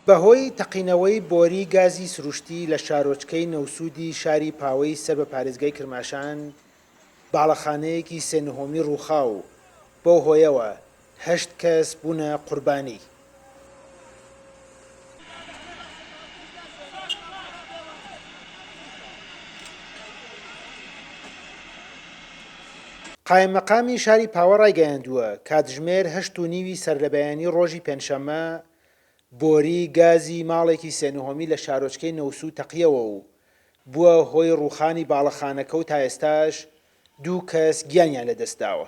بەهۆی تەقینەوەی بۆری گازی سروشتی لە شارۆچکەی نەوسوودی شاری پاوەی سەر بە پارێزگای کرماشان، باڵەخانەیەکی سێ نهۆمی ڕووخا و بەو هۆیەوە هەشت کەس بوونە قوربانی. قایممەقامی شاری پاوە ڕایگەیاندووە، کاتژمێر هەشت و نیوی سەرلەبەیانی ڕۆژی پێنجشەممە بۆری گازی ماڵێکی سێ نهۆمی لە شارۆچکەی نەوسوود تەقیەوە و بووە هۆی ڕووخانی باڵەخانەکە و تا ئێستاش دوو کەس گیانیان لەدەستداوە.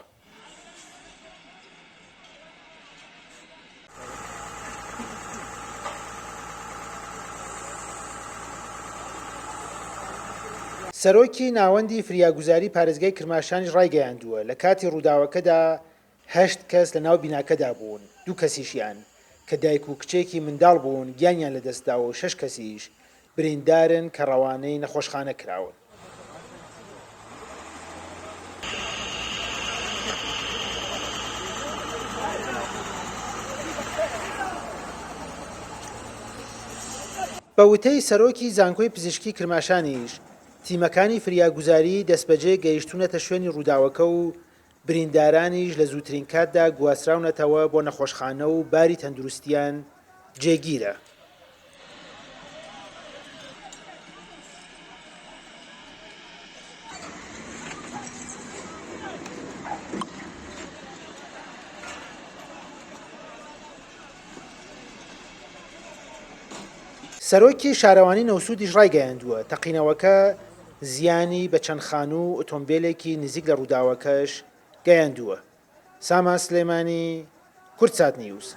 سەرۆکی ناوەندی فریاگوزاری پارێزگای کرماشانیش ڕایگەیاندووە، لە کاتی ڕووداوەکەدا هەشت کەس لەناو بیناکەدا بوون، دوو کەسیشیان کە دایک و کچێکی منداڵ بوون گیانیان لەدەستداوە و شەش کەسیش بریندارن کە ڕەوانەی نەخۆشخانە کراون. بە وتەی سەرۆکی زانکۆی پزیشکی کرماشانیش، تیمەکانی فریاگوزاری دەستبەجێ گەیشتوونەتە شوێنی ڕووداوەکە و بریندارانیش لە زووترین کاتدا گواستراونەتەوە بۆ نەخۆشخانە و باری تەندروستییان جێگیرە. سەرۆکی شارەوانی نەوسوودیش ڕایگەیاندووە، تەقینەوەکە زیانی بە چەند خانوو و ئۆتۆمبێلێکی نزیک لە ڕووداوەکەش گەیاندووە. سامان سلێمانی، کوردسات نیوز.